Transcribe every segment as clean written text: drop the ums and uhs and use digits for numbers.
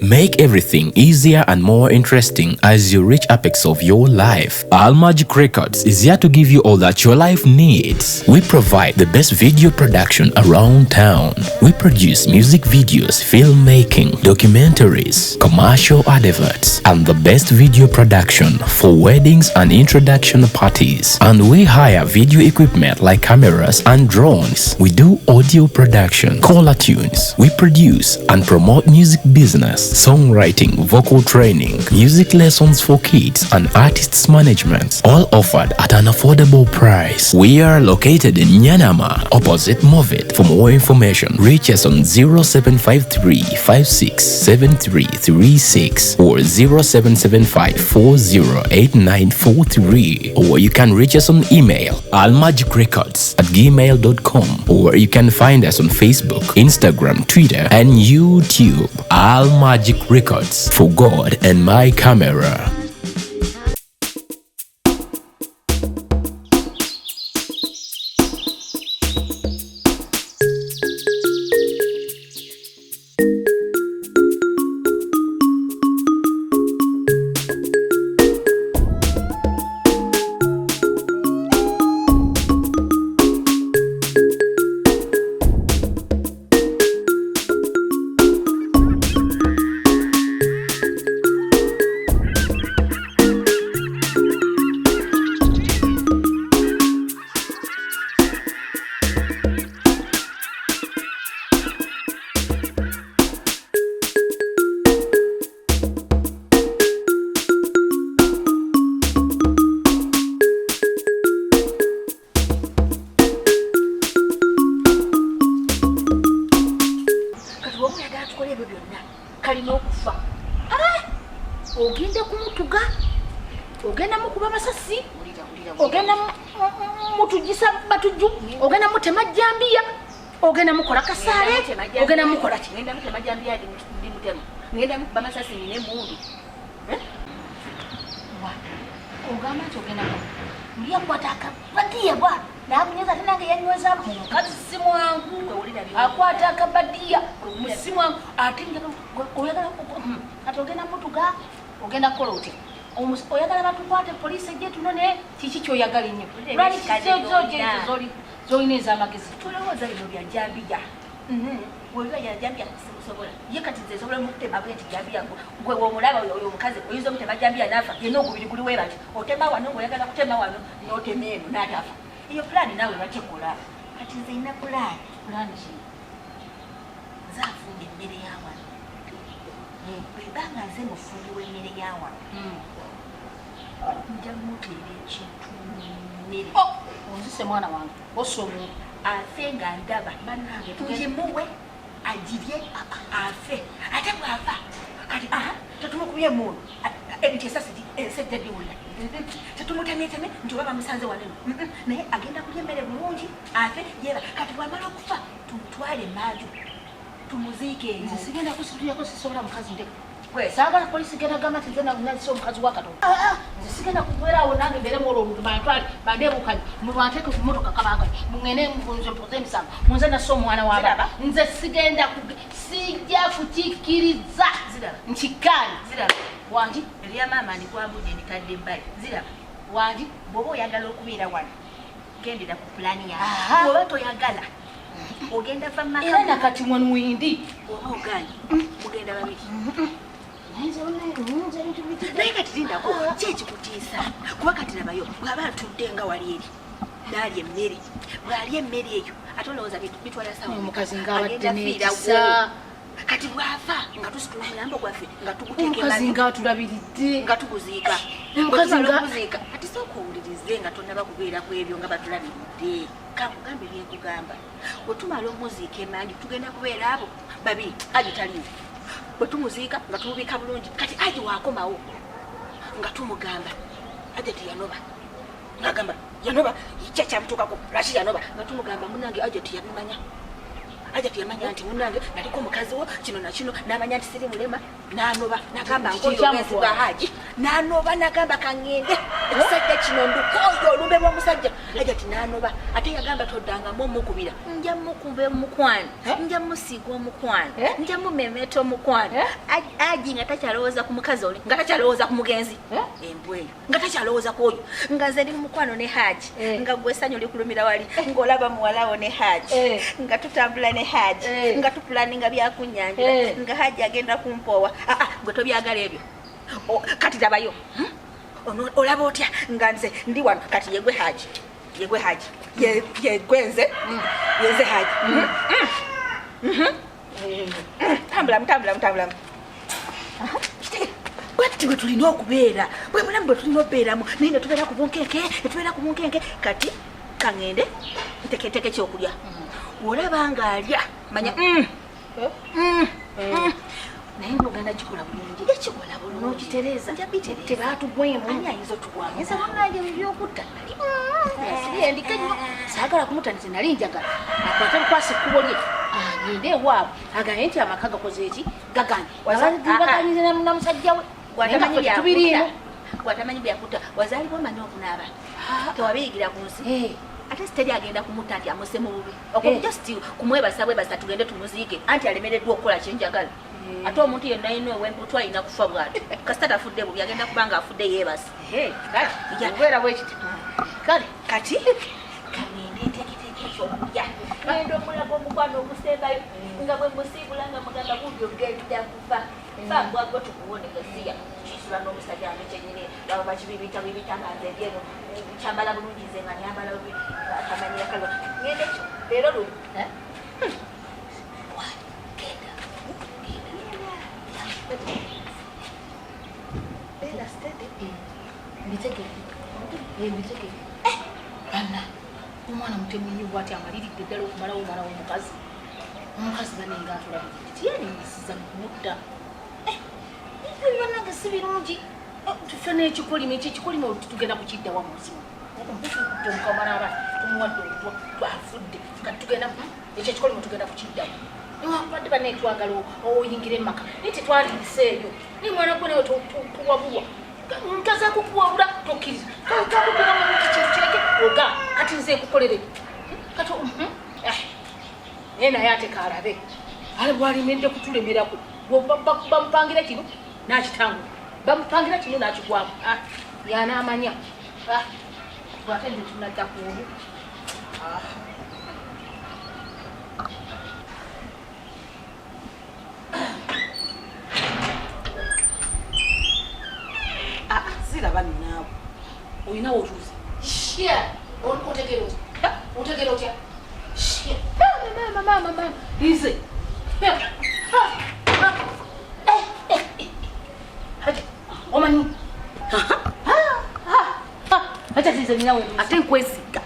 Make everything easier and more interesting as you reach apex of your life. Almagic Records is here to give you all that your life needs. We provide the best video production around town. We produce music videos, filmmaking, documentaries, commercial adverts, and the best video production for weddings and introduction parties. And we hire video equipment like cameras and drones. We do audio production, caller tunes. We produce and promote music business, songwriting, vocal training, music lessons for kids, and artists management, all offered at an affordable price. We are located in Nyanama, opposite Movit. For more information, reach us on 0753 567336 or 0775 408943, or you can reach us on email almagicrecords@gmail.com, or you can find us on Facebook, Instagram, Twitter, and YouTube. Almagic Records, for God and my camera. Kati woba oyagala tukole ebyo byonna, kalina okufa. Ah! Ogenda kumutuga, ogenda mukuba masasi, ogenda mutugisa batujju, ogenda mutema jambiya, ogenda mukola kasaale, ogenda mukola ki? Ngenda mutema jambiya, ndi mutema, ngenda mukuba masasi, nina emundu. Eh? Ogamba nti ogenda yakwata akabadiya bwa namunyweza, ate nange yanyweza. Mukazi si mwangu, akwata akabadiya si mwangu. Ate oyagala ate ogenda mutuga, ogenda kukola otya? Oyagala batukwate, poliisi ejje tunone? Kiki kyoyagala ennyo? Lwaki zolina ez'amagezi? Tulowooza bino bya jambiya. Webiba bya jambiya, simusobola ye. Kati nze nsobola mukutema bwe nti jambiya. Gwe womulaba oyo omukazi, oyinza omutema jambiya nafa yenna? Ogubiri guli webati, otema wano ngaoyagala kutema wano, n'otema eno n'atafa. Eyo pulaani naawe lwakikola? Kati nze ina pulaani. Pulaani ki? Nze afumba emmere ya wano. Bwebanga nze mufumbi w'emmere ya wano, nja muteera ekintu mu mmere. Oh! Onzise mwana wange, ossa omuntu. Afe nga ndaba. Bannange! Ngimuwe agirye afe. Ate bw'afa, kati aha, tetumukubye emundu nti esasi ensi ejja giwulira, tetumutemyeteme nti oba bamusanze waneno, naye agenda kulya emmere bulungi afe yeba. Kati bwamala okufa, tumutwale emanju, tumuziike eyo. Nze sigenda kusituyako, sisobola mukazi ndeka. Saagala polisi genda gamba nti nze nazise omukazi wa Katonda. Ah, ah, nze sigenda kubeera awo nange mbeeremu olwo oluntu. Bantwale bandeebukanye, mubanteeke ku motoka kabangali, mungende nze mpoze emisango munze nassa omwana w'abantu. Nze sigenda, sijja kukikkiriza, nkikaani. Ziraba. Wangi. Erya maama ndikwambudde, nditadde ebbali. Ziraba. Wangi. Bw'oba oyagala okubeera wano, gendera ku pulaani yange. Aha. Bw'oba toyagala, ogenda va mumaka. Era nakati mwenwindi. Oba ogaanye, mugenda babiri. Naye nze nze ebintu Naye kati lindako, ki ekikutiisa? Kuba kati labayo, bw'aba atudde nga wali eri n'alya emmere, bw'alya emmere eyo, ate olowooza bitwala sawa? Omukazi ng'abadde Agenda fiirawo. n'ekisa. Kati bw'afa nga tusitula omulambo gwaffe, nga tuguteeka Omukazi emanju, ng'atulabiridde. Nga tuguziika. Omukazi Bwe tumala okuziika, kati sooka owulirize nga tonnaba kubeera ku ebyo nga batulabiridde. Kankugambe byenkugamba, bwe tumala omuziika emanju, tugenda kubeera abo babiri, aji taliwo. Bwe tumuziika nga tumubika bulungi, kati aji waakomawo nga tumugamba aja teyanoba, ngagamba yanoba kyakyamutuukako, lwaki yanoba? Nga tumugamba, munange aja teyabimanya, aja teyamanya nti munange naliko omukazi wo kino nakino, namanya nti siri mulema, nanoba, nagamba nkoyo Kikyamutwala. obwenzi bwa haji, nanoba, nagamba kaŋŋende, ekisajja kino ndukoyo, olumbe lw'omusajja. Hajati n'anoba ate yagamba toddangamu omukubira. Nja mukuba omukwano, nja musiiga omukwano, nja mumemeeta omukwano. Aji nga takyalowooza ku mukazi oli, nga takyalowooza ku mugenzi embwa eyo, nga takyalowooza ku oyo, nga nze ndi mu mukwano ne Haji, nga gwe essanyu likulumira wali, ng'olaba muwalawo ne Haji, nga tutambula ne Haji, nga tupulaninga byakunyanjula, nga Haji agenda kumpoowa. Gwe tobyagala ebyo. Kati labayo, olaba otya nga nze ndi wano? Kati yegwe Haji, yegwe Haji, yegwe nze, yenze Haji. Tambulamu, tambulamu, tambulamu. Bwatuti bwe tulina okubeera, bwe bulamu bwe tulina okubeeramu, naye ne tubeera ku bunkenke, ne tubeera ku bunkenke. Kati kaŋŋende nteketeeke ekyokulya. Olaba ng'alya, manya Naye ng'ogenda kikola bulungi. Ekikola bulungi. N'okitereeza. Nja bitereeza. Tebaatugwemu. Ani ayinza otugwamu? Nze bannange ebyo by'okutta nali siriyendike nnyo. Saagala kumutta, nze nali njagala akwate bukwasi ekkubo lye agende ewaabwe agambe nti amaka gakoze eki gaganye. Baganyize na musajja we. Tubiriimu. Gwatamanyi byakutta. Wazaalibwa omanyi okunaaba. Tewabiyigira ku nsi. Ate siteri agenda kumutta nti amuse mu bubi. Okwo just kumwebasa bwebasa tugende tumuziike anti alemereddwa okukola kye njagala. Ate omuntu yenna alina ow'embuto alina kufa bw'atyo. Kasita tafudde bubi, agenda kuba ng'afudde yeebase. Okubeera bwe kityo. Kale kati kagende nteeketeeke ekyokulya. Ngenda omulaga omukwano ogusembayo nga bwe musiibula nga mugamba gundi ogenda kufa. Fa bwagwo tukuwone gasiya. Kisula n'omusajja wange kyennyini baba bakibibita bibita nga nze ndi eno kyambala bulungi nze nga nyambala bubi akamanyira kalo. Ngenda ekyo leero luno. Beera steady. Mbitegere. Banna, omwana mutemu nnyo bw'ati amaliridde ddala okumalawo omwana w'omukazi. Omukazi banne nga atulabiridde tiyaliyisiza mu kumutta. Ebyo bannange si birungi. Tufe n'ekikolimo, ekyo ekikolimo tugenda kukidda wa mu nsi muno. Omukutte omukamala abaana tumuwadde obutwa twafudde kati tugenda ekyo ekikolimo tugenda kukiddamu. Newankubadde banne twagala oyingira emaka naye tetwandiyiseeyo. Naye mwana gwe nawe tuwabulwa. Ngezaako kuwabula tokkiriza. Kakugamba nti kintu kireke oga kati nze nkukolere. Kati naye naye ate kaalabe. Ale bwalemedde kutulemerako. Bamupangira kino n'akitangula. Bamupangira kino n'akigwamu. Yanaamanya. Ate nze tunadda ku olwo. Ziraba nnaawe. Olinawo otuuse. Otegeera otya? Otegeera otya? Maama, maama, maama. Nze. Omanyi? Hajati nze ninawe. Ate nkwesiga.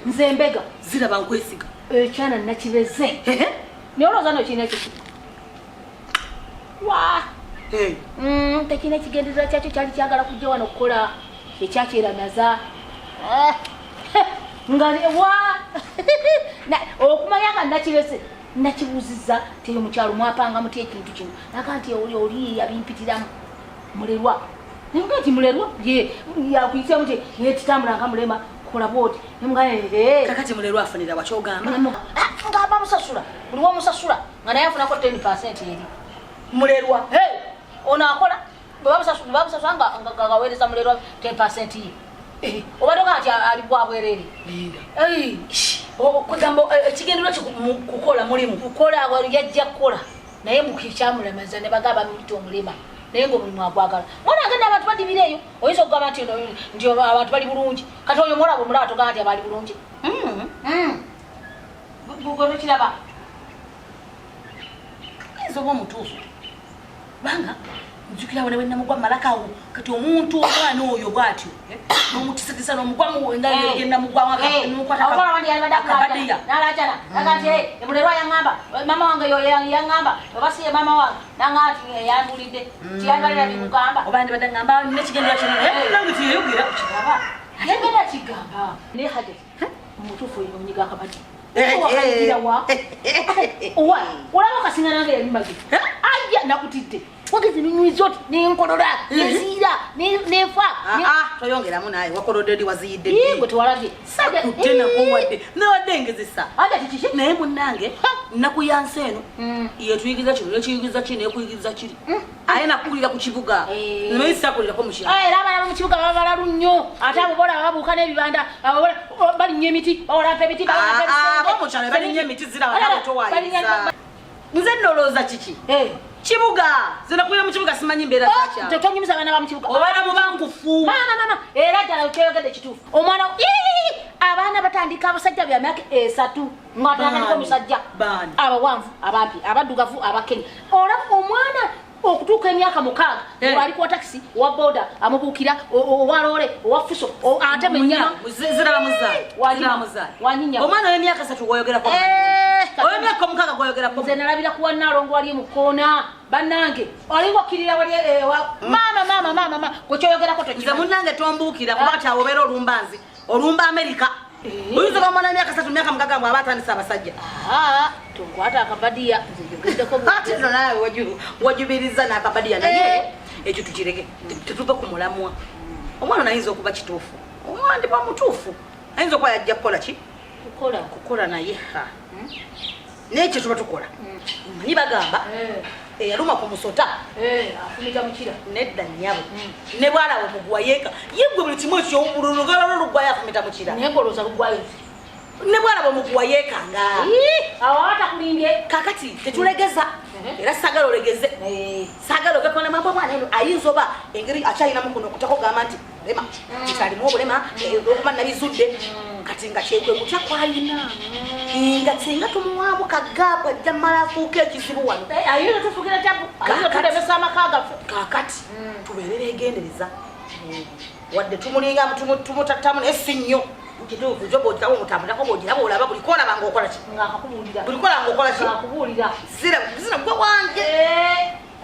Nze mbega. Ziraba nkwesiga. Ekyana nakibeze. Naye olowooza nno kirina ekyo. Wa! Tekirina ekigendererwa kyakyo kyali kyagala kujja wano okukola ekyakyeramaza. Nga wa! Okumanya nga nakirese nakibuuzizza teyo mukyalo mwapanga mutya ekintu kino. Naga nti oli oli yabimpitiramu mulerwa. Naye nti mulerwa ye yakuyitiramu nti naye tutambula nga mulema kola bw'oti. Nemugamba Kakati mulerwa afunira wakyogamba. Nga bamusasula. Buli wamusasula nga naye afunako 10% eri. Mulerwa. Ono akola bwe bamusasula nga gaweereza mulerwa 10% ye. Obadde ogaa nti ali bwabwereere. Okugamba ekigendererwa kye kukola mulimu. Kukola yajja kukola. Naye mukikyamulemaza ne bagamba bamuyita omulema. Naye ng'omulimu agwagala. Mwana agenda abantu badibira eyo. Oyinza okugamba nti nti abantu bali bulungi. Kati oyo muwala bw'omulaba togamba nti abali bulungi. Gwe tokiraba. Ayinza oba omutuufu. Kubanga nzijukira wano bwe namugwa malaka awo kati omuntu omwana oyo bw'atyo n'omutisatisa n'omugwamu nga ye namugwamu n'omukwata akabadiya. N'alaajana naga nti emulerwa yaŋŋamba maama wange yo yaŋŋamba oba si ye maama wange naŋŋamba nti yambulidde nti yandbalira bimugamba. Oba ndibadde ŋŋamba n'ekigendera kino nange tiyeyogera. Kiraba yagenda kigamba naye Hajati omutuufu oyo onyiga akabadi. Wakayigirawa? Owa olaba okasinga nange yalimaze ajja nakutidde wagezi ninywiza oti nenkolola neziira nenfa. Toyongeramu naye, wakolodde ddi? Waziyidde? Gwe tewalabye. Sakutte nako wadde newadde ngezesa. Aja kikiki? Naye munnange, nnaku ya nsi eno yetuyigiriza kino, nekiyigiriza kiri, nekuyigiriza kiri, aye nakukulira ku kibuga, naye sakulirako mu kyalo. Era abaana mu kibuga baba balalu nnyo, ate abo bolaba babuuka n'ebibanda, abo balinnya emiti, bawalampa emiti, bawalampa ebisenge. Abomukyalo balinnya emiti ziraba Balaba, nawe towaayiriza. balinnya- Nze nolowooza kiki kibuga, nze nakulira mu kibuga, simanyi mbeera zakyalo. Tonyumiza abaana ba mu kibuga. Obaana mubangufu. Mama, mama, era ddala kyeyogedde kituufu. Omwana Ii! Abaana batandika abasajja bya myaka 3 ngaatandika Baani? omusajja. Baani? Abawanvu, abampi, abaddugavu, abakenya. Olaba omwana okutuuka emyaka 6 ali kuwa takisi, owa boda amubuukira, owa loole, owa fuso, atema ennyama. Ziraba muzaale. Ziraba muzaale. Wanyinya. Omwana w'emyaka 3 gwoyogerako, ow'emyaka 6 gwoyogerako. Nze nalabira kuwa Naalongo wali mu kkoona, bannange, olinga okkirira wali maama, maama, maama, maama, gwe kyoyogerako Nze tokimanyi. munnange tombuukira, kuba kati awo obeera olumba nzi, olumba Amerika. Oyinza oba omwana w'emyaka 3, myaka 6 bw'aba atandise abasajja. Tonkwata akabadiya, nze njogeddeko. Ate nno naawe wajubiriza n'akabadiya, naye ekyo tukireke, tetuve ku mulamwa. Omwana nayinza okuba kituufu, omwana mutuufu ayinza okuba yajja kukola ki? Kukola. Kukola, naye ha, naye kye tuba tukola, manyi bagamba eyaluma ku musota Afumita mukira. Nedda nnyabo, ne bwalaba omuguwa yeeka yeggwe buli kimu ekyolugalo lugwayo afumita mukira. Naye ngolooza lugwayo. Ne bwalaba omuguwa yeekanga. Awo atakulimbye. Kakati tetulegeza, era sagala olegeze, sagala ovekona mambo. Omwana eno ayinza oba engeri akyalinamu kuno okutako gamba nti bulema, kitalimu obulema olwokuba nabizudde kati nga kyekwe kutya kwalina, nga singa tumuwaamu kagaapu ajja mmala afuuka ekizibu wano. Ayinza tufuukira tabu, ayinza Kakati. tulemesa amaka gaffe. Kakati tubeere begendereza, wadde tumulinga tumutattamu, naye si nnyo. Kituufu jo bwogiraba omutambulako, bwogiraba olaba buli kolaba ngaokola ki? Nga akakubuulira. Buli kola ngaokola ki? Nga akubuulira. Zira zira gwe wange.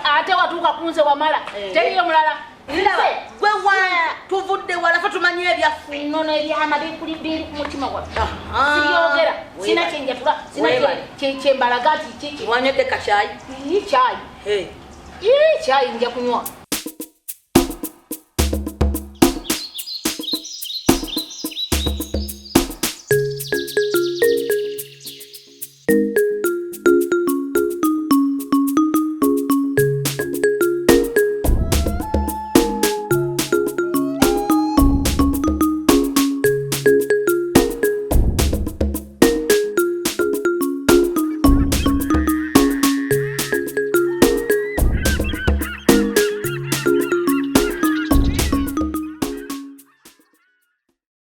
Ate watuuka kunze wamala, teriyo mulala. Ziraba gwe wange, tuvudde wala, fe tumanyi ebyaffe. Nnono ebyama bikuli biri ku mutima gwaffe. Aha. Sibyogera, sina Weebale. kyenjatula, sina Weebale. kyembalaga nti Wanywedde kacyayi? Ii, kyayi. Hey. Ii, kyayi nja kunywa.